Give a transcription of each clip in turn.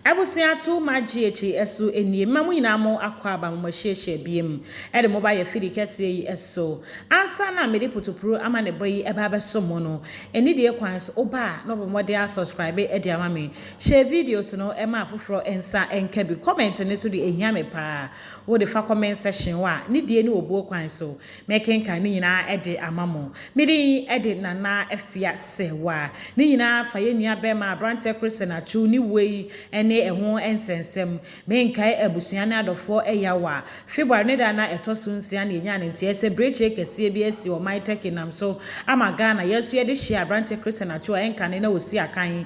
Abusua to ma GH so nie. Mema mo nyinaa mo akwaaba mo mahyiahyia biem de mo ba yɛ fidi kɛseɛ yi so. Ansa na mede putupuru amanebɔ yi ɛba abɛso mo no, anidie kwan so woba a na wabɔ mmɔden asubscribe de ama me. Share videos no ma afoforɔ nsa nka bi. Comment no nso deɛ ɛhia me paa. Wode fa comment section hɔ a, ne die ne obuo kwan so Mɛkenkan ne nyinaa de ama mo. Me din de Nana Afia Serwaa. Ne nyinaa fa yɛn nua bɛrima aberanteɛ Christian Atsu ne wuo yi ne ɛho nsɛnsɛm. Menkae abusua ne adɔfoɔ yaw a February ne da a na ɛtɔ so nsia na yɛnyaa ne nteɛ sɛ birekyie kɛseɛ bi asi ɔman Turkey nam so ama Ghana yɛn nso yɛde hyeɛ aberanteɛ Christian Atsu a ɛnkane na ɔsi akan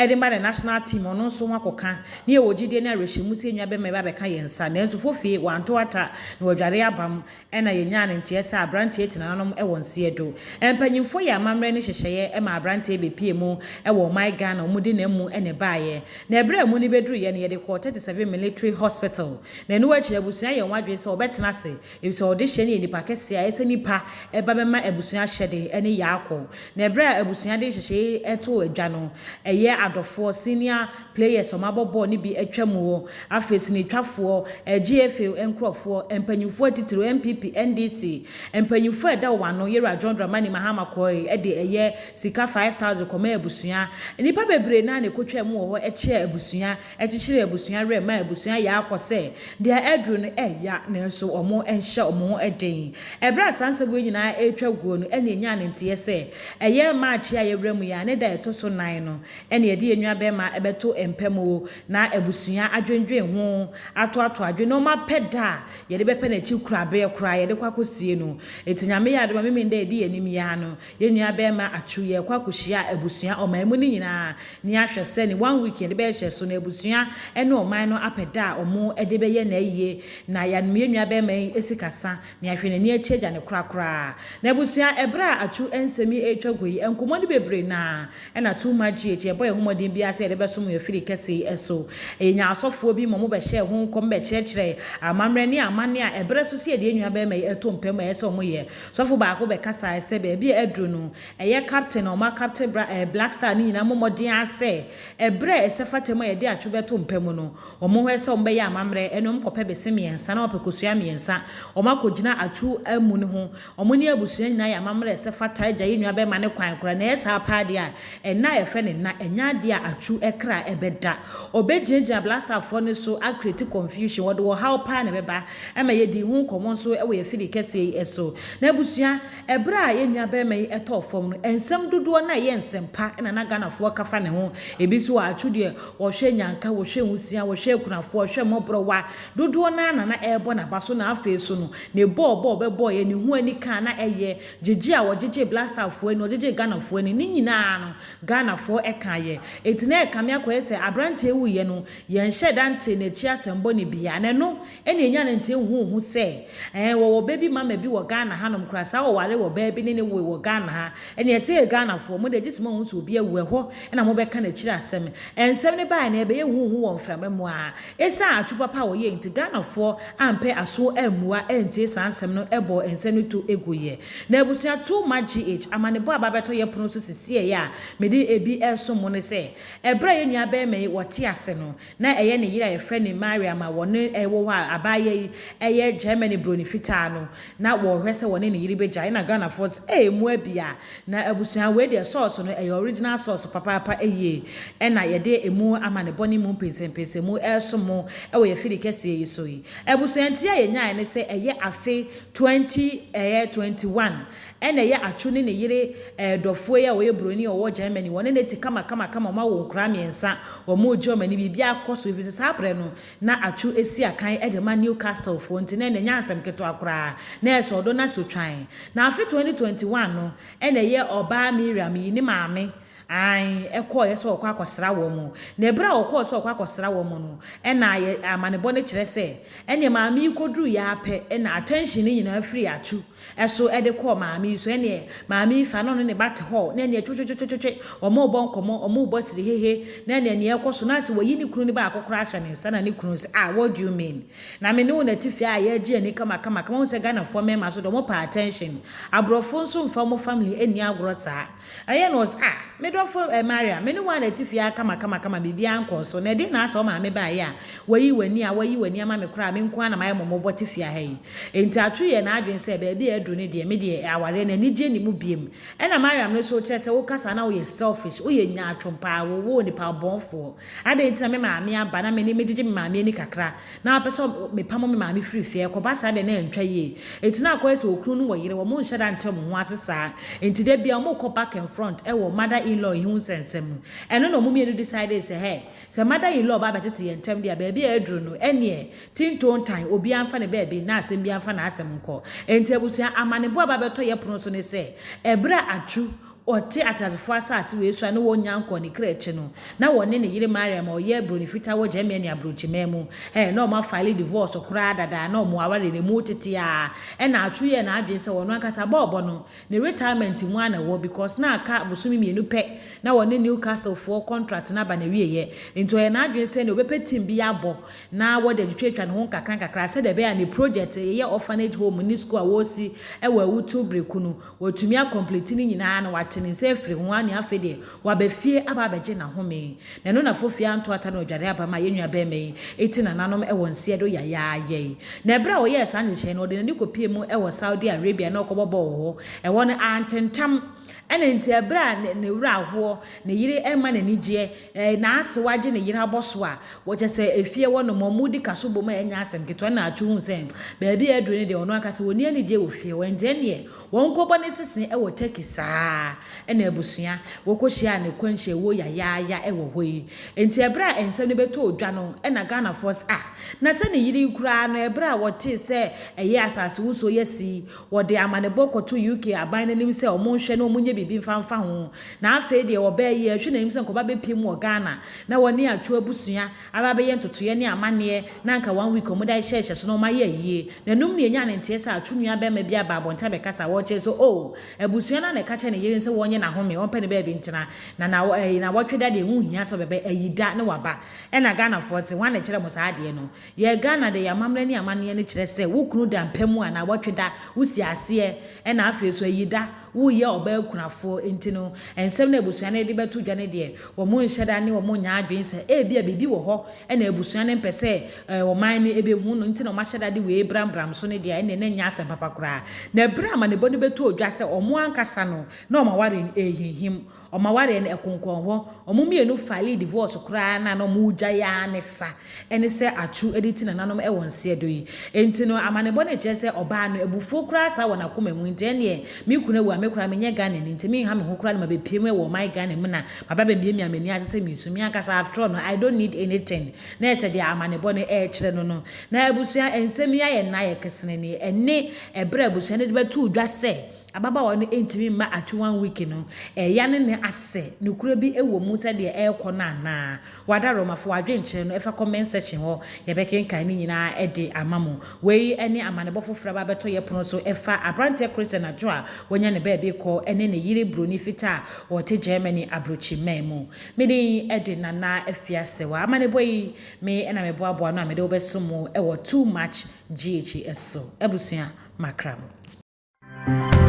de ma the national team ɔno nso ho akɔka ne yɛwɔ gyidie ne awerɛhyɛmu sɛ yɛn nua bɛrima yi ba abɛka yɛn nsa nanso fofie wanto ata na wadware abam Ɛna yɛnyaa no nteɛ sɛ aberanteɛ te nananom wɔ nseɛ do. Mpanyinfoɔ yɛ amammerɛ ne nhyehyɛeɛ ma aberanteɛ bɛpie mu wɔ ɔman Ghana ɔmo de n'amu na ɛbaeɛ. Na ɛberɛ a amu no bɛduruiɛ no yɛde kɔɔ 37 Military Hospital. Na ɛno akyi abusua yɛɛ wɔn adwene sɛ wɔbɛtena ase efisɛ ɔdehyeɛ no yɛ nipa kɛseɛ a ɛsɛ nipa ba bɛma abusua ahyɛde ne yaakɔ. Na ɛberɛ a abusua de nhyehyɛeɛ yi too dwa no ɛyɛ adɔfoɔ, senior Players a wɔabɔ bɔɔl no bi atwa mu hɔ, afei sinitwafoɔ, GFA nkorɔfoɔ, mpanyinfoɔ atitiriw, NPP, NDC, mpanyinfoɔ a ɛda wɔn ano, Yɛwura John Dramani Mahama kɔɔe de ɛyɛ sika 5,000 kɔmaa abusua. Nnipa bebree no ara na ɛkɔtwaa mu wɔ hɔ kyeaa abusua, kyekyeree abusua werɛ maa abusua yɛ akɔ sɛ deɛ aduru no ɛya nanso wɔn nhyɛ wɔn ho den. Ɛberɛ a saa nsɛm wei nyinaa retwa guo no ɛna ɛnyaa ne nteɛ sɛ ɛyɛ March yi a yɛwura mu yi a ne da a ɛtɔ so nan no Ɛne yɛde yɛn nuabarima bɛto mpa mu o, na abusua adwendwen ho, atoatoa adwene, na wɔapɛ da a yɛde bɛpɛ n'akyi koraberɛ koraa yɛde kɔ akɔsie no. Enti Nyame yɛ adom a, Memen da a ɛdi yɛn anim yi ara no, yɛn nuabarima Atsu, yɛrekɔ akɔhyia abusua, ɔman mu no nyinaa, na yɛahwɛ sɛ ne one week yɛde bɛhyɛ so, na abusua ne ɔman no apɛ da a wɔde bɛyɛ n'ayie, na yɛanom yɛn nuabarima yi sikasa, na yɛahwɛ n'ani akyi agya no korakoraa. Na abusua, ɛberɛ a Atsu nsɛm yi retwa gu yi, nkɔmmɔ no bebree no ara, Ɛna too much yɛ yɛbɔ yɛn ho mmɔden biara sɛ yɛde bɛsom yɛn afiri kɛse yi so. Yɛnyaa asɔfoɔ bi ma wɔbɛhyɛɛ ho nkɔm bɛkyerɛkyerɛɛ amammerɛ ne amanne a ɛberɛ so sɛ yɛde yɛn nuabarima yi to mpa mu a ɛyɛ sɛ wɔyɛ. Sɔfo baako bɛkasaeɛ sɛ baabi a aduru no, ɛyɛ captain a wɔakapte bra ɛɛ Black Star no nyinaa mmɔ mmɔden ara sɛ ɛberɛ a ɛsɛ fata mu a yɛde atwo bɛto mpa mu no, wɔhwɛ sɛ wɔbɛyɛ amammerɛ ɛne wɔkɔpɛ bese mmiɛnsa na wɔapɛ kosua mmiɛnsa, wɔakɔgyina atwo amu no ho Ɔmo ne abusua nyinaa yɛ amammerɛ sɛ fata agya yɛ nua bɛɛma no kwan koraa na ɛyɛ saa paa deɛ a ɛna a yɛfrɛ no nna ɛnyɛ adeɛ a atwu kra ɛbɛda ɔbɛgyinagyina blastafoɔ no so a create confusion wɔde ɔhaw paa na ɛbɛba ɛma yɛdii ho nkɔmɔ nso wɔ yɛ fidi kɛseɛ yi so na abusua ɛberɛ a yɛ nua bɛɛma yi tɔɔ fam no nsɛm dodoɔ no a ɛyɛ nsɛm pa na na Ghanafoɔ ka fa ne ho ebi nso wɔ atwu deɛ wɔhwɛ nyanka wɔhwɛ nwusia wɔhwɛ akunafoɔ wɔhwɛ mmɔborɔwa Dodoɔ no ara na na ɛrebɔ n'aba so na afei nso no, ne bɔɔl bɔ a ɔbɛbɔeɛ, ne ho anika a na ɛyɛ, gyegye a ɔgyegyee Blackstafffoɔ ani, ɔgyegyee Ghanafoɔ ani, ne nyinaa no, Ghanafoɔ kaeɛ. Enti na ɛrekame akɔyɛ sɛ aberanteɛ wuiɛ no, yɛnhyɛɛ da ntee n'akyi asɛm bɔne biara. Na ɛno na ɛnyaa no ntee huuhu sɛ, ɛɛ, wɔwɔ ba bi mama bi wɔ Ghana hanom koraa, saa wɔwaree ɔbaa bi ne no woe wɔ Ghana ha. Ɛnneɛ sɛ yɛ Ghanafoɔ, mo deɛ gye sɛ moahu sɛ obi awu, ɛhɔ na mobɛka n'akyiri asɛm. Nsɛm no baeɛ no, ɛbɛyɛ huuhu wɔ mframa mu ara. Esiane atwo papa a wɔyɛe nti, Ghanafoɔ ampɛ aso ammua antie saa nsɛm no bɔɔ nsɛm no to guiɛ. Na abusua too ma GH, amanebɔ a aba abɛtɔ yɛ pono so sesieɛ a mede ebi resom mo ne sɛ, ɛberɛ a yɛn nua barima yi wɔte ase no, na ɛyɛ ne yere a yɛfrɛ no Mariam a wɔne wɔ hɔ a abaayewa yi yɛ Germany broni fitaa no, na wɔrehwɛ sɛ wɔne ne yere bɛgyae na Ghanafoɔ se ee mmoa bia na abusua wei deɛ sauce no ɛyɛ original sauce papaapa yie ɛna yɛde ɛmu amanebɔ ne mu mpɛnsɛmpɛnsɛmu ɛresom mo wɔ yɛ fidi kɛseɛ yi so yi. Abusua nti a yɛnyaeɛ ne sɛ ɛyɛ afe 20 ɛyɛ 21 ɛna ɛyɛ Atwo ne ne yere ɛɛ dɔfoɔ yi a ɔyɛ broni a ɔwɔ Germany wɔne no te kama kama kama wɔn awo nkoraa mmiɛnsa wɔn regye wɔn ani biribiara kɔ so ɛfiri sɛ saa berɛ no Na Atsu si akan de ma Newcastle foɔ nti na ɛnyɛ asɛm ketewa koraa, na ɛyɛ sɛ ɔdɔ no asotwan. Na afe 2021 no na ɛyɛ ɔbaa Miriam yi ne maame ae kɔeɛ sɛ ɔrekɔ akɔsra wɔn. Na ɛberɛ a ɔkɔɔ sɛ ɔrekɔ akɔsra wɔn no, ɛna yɛ amanebɔ no kyerɛ sɛ ɛneɛ maame yi kɔduruiɛ ara pɛ na attention no nyinaa firii Atsu. So de kɔɔ maame yi so. Ɛnneɛ maame yi fa na ɔne ne ba te hɔ, na ɛnneɛ twetwetwetwe, wɔrebɔ nkɔmmɔ, wɔrebɔ siri hehe, na ɛnneɛ nea ɛrekɔ so, na asɛ wayi ne kunu no baako koraa ahyɛ ne nsa, na ne kunu sɛ, ah, what do you mean? Na me ne wo na ɛte fie a yɛregye ani kamakama. Wohu sɛ Ghanafoɔ mmarima nso deɛ, wɔpɛ attention. Aborɔfo nso mfa wɔn family nni agorɔ saa. Ɛyɛ na ɔse, ah, me dɔfo eh, Mariam, me ne wo a na ɛte fie ha kamakamakama, biribiara nkɔɔ so, na ɛdeɛn na asɛ wo maame baeɛ a wayi w'ani a wayi w'ani ama me koraa a me nko ara na mayɛ mmɔbɔ te fie ha yi? Enti Atsu yɛɛ n'adwene sɛ baabi a aduru no deɛ, me deɛ awareɛ no anigyeɛ nni mu biom. Ɛna Mariam no nso kyerɛ sɛ wokasa na woyɛ selfish, woyɛ nyaatwom paa, wowɔ onipa bɔnfoɔ. Adɛn nti na me maame aba na me ne megyegye me maame ani kakra na wopɛ sɛ mepamo me maame firi fie? Ɛkɔba saa deɛ na ɛntwa yie. Enti na akɔyɛ sɛ okunu ne ɔyere wɔn nhyɛ da nte wɔn ho ase saa. Enti da biara wɔkɔ back and front wɔ mother in law yi ho nsɛnsɛm mu. Ɛno na wɔn mmienu decidee sɛ hɛ, sɛ mother in law ba abɛtete yɛn ntam deɛ a, baabi a aduru no, ɛnneɛ tintontan, obiara mfa ne baabi na asɛm biara mfa n'asɛm nkɔ. Enti abusua, amanebɔ a ɛba abɛtɔ yɛn pono so ne sɛ, ɛberɛ a Atsu Ɔte ateasefo asase wei so a na wɔnnya nkɔɔ ne kra akyi no, na wɔne ne yere Mariam a ɔyɛ broni fitaa wɔ Germany aburokyiman mu. Ɛɛ, na wɔafile divorce koraa dada, na wɔn aware no emu tete ara. Ɛna Atsu yɛɛ n'adwene sɛ ɔno ankasa bɔɔlbɔ no, ne retirement mu ara na ɛwɔ because na aka bosome mmienu pɛ na wɔne Newcastle foɔ contract no aba n'awieɛ. Nti ɔyɛɛ n'adwene sɛ nea ɔbɛpɛ team bi abɔ na wɔde atwitwatwa ne ho nkakrankakra sɛdeɛ ɛbɛyɛ a ne project, ɛyɛ orphanage home ne school a wɔresi wɔ Awutu Breku no, Watumi akɔmpleti ne nyinaa na wate ne nsa afiri ho ane afei deɛ waba fie aba abɛgye n'ahome. Na ɛno na fofie anto ata na ɔdware aba ma yɛn nua barima yi te nananom wɔ nseɛ do yayaaya yi. Na ɛberɛ a ɔyɛɛ saa nhyehyɛeɛ no ɔde n'ani kɔpie mu wɔ Saudi Arabia na ɔkɔbɔ bɔɔl wɔ hɔ. Ɛhɔ no antentam. Ɛna nti ɛberɛ a ne werɛ ahoɔ, ne yere mma n'anigyeɛ, n'asew agye ne yere abɔ so a, wɔ kyerɛ sɛ efie hɔ nom wɔn di kaso bom a ɛnyɛ asɛm ketewa na Atsu hu sɛ baabi a aduru no deɛ ɔno ankasa ɔnni anigyeɛ wɔ fie hɔ ɛnti ɛnneɛ wɔn kɔbɔ ne sese wɔ Turkey saa ɛna abusua wɔkɔ hyiaa ne kwanhyia ɛwɔ yayaaya wɔ hɔ yi ɛnti ɛberɛ a nsɛm no bɛtɔɔ dwa no ɛna Ghanafoɔ sɛ ah na sɛ ne yere yi koraa no ɛberɛ a wɔtee sɛ ɛyɛ asase wosoɔ yi asi yi Wɔde amanebɔ kɔtoo UK aban no anim sɛ wɔnhwɛ na wɔnyɛ biribi mfa mfa ho. Na afei deɛ ɔbaa yi ɛrehwɛ n'anim sɛ nkɔba bɛpue mu wɔ Ghana na wɔne Atwo abusua aba abɛyɛ ntotoeɛ ne amanneɛ na anka one week wɔde ahyehyɛhyehyɛ so na wɔayɛ ayie. Na ɛnom na yɛnyaa ne nteɛ sɛ Atwo nua barima bi aba abɔnten abɛkasa a wɔrekyerɛ sɛ oh abusua no ara na ɛka kyerɛ ne yere no sɛ wɔnyɛ n'ahome, ɔmpɛ ne baabi ntena na na ɛyi nawɔtwe da deɛ ɛho nhia sɛ ɔbɛba ayi da ne waba. Ɛna Ghanafoɔ se hwan na ɛkyerɛ mo saa adeɛ no? Yɛ Ghana de yɛ amammerɛ ne amanneɛ no kyerɛ sɛ wo kunu da mpa mu a naawɔtwe da wo si aseɛ ɛna afei nso ayi da wo yɛ ɔbaa kunafoɔ nti no nsɛm no a abusua no de bɛto dwa no deɛ wɔn nhyɛ da ne wɔn nyɛ adwene sɛ ebia biribi wɔ hɔ ɛna abusua no mpɛ sɛ ɔman no ɛbɛhu no nti na wɔn ahyɛ da de wei brambram so no deɛ ɛnneɛ na ɛnyɛ asɛm papa koraa na ɛberɛ a amanebɔ no bɛtɔɔ dwa sɛ wɔn ankasa no na wɔn awareɛ no ɛrehinhim Wɔn awareɛ no ɛkonkɔn hɔ. Wɔn mmienu filii divorce koraa na na wɔregyae ara ne sa ɛne sɛ Atsu de ti nananom wɔ nseɛ do yi. Enti no amanebɔ no kyerɛ sɛ ɔbaa no abufuo koraa saa wɔ n'akoma mu nti ɛnneɛ me kunu awu a me koraa menyɛ Ghanani nti menha me ho koraa na mabɛpue mu wɔ ɔman Ghana mu na maba abɛmiamia m'ani ase sɛ meresu. Me ankasa after all no I don't need anything. Na ɛsɛ deɛ amanebɔ no ɛrekyerɛ no no. Na abusua nsɛm yi ayɛ nna ayɛ kesenenee ɛne ɛberɛ a abusua no de bɛtoo dwa sɛ Ababaawa no ntumi mma atwe one week no, ɛya ne ne asɛ nokorɛ bi wɔ mu sɛdeɛ ɛrekɔ no anaa? W'adaworoma fa w'adwenkyerɛ no fa comment section hɔ, yɛbɛkenkan ne nyinaa de ama mo. Wei ne amanebɔ foforɔ aba abɛtɔ yɛ pono so ɛfa aberanteɛ Christian Adwo a wanya ne baabi kɔ ne ne yere broni fitaa a ɔte Germany abrokyi man mu. Me din de Nana Afiasewa. Amanebɔ yi me na meboaboa ano a mede wo bɛsom mo wɔ Too Much GH so. Abusua, makra mo.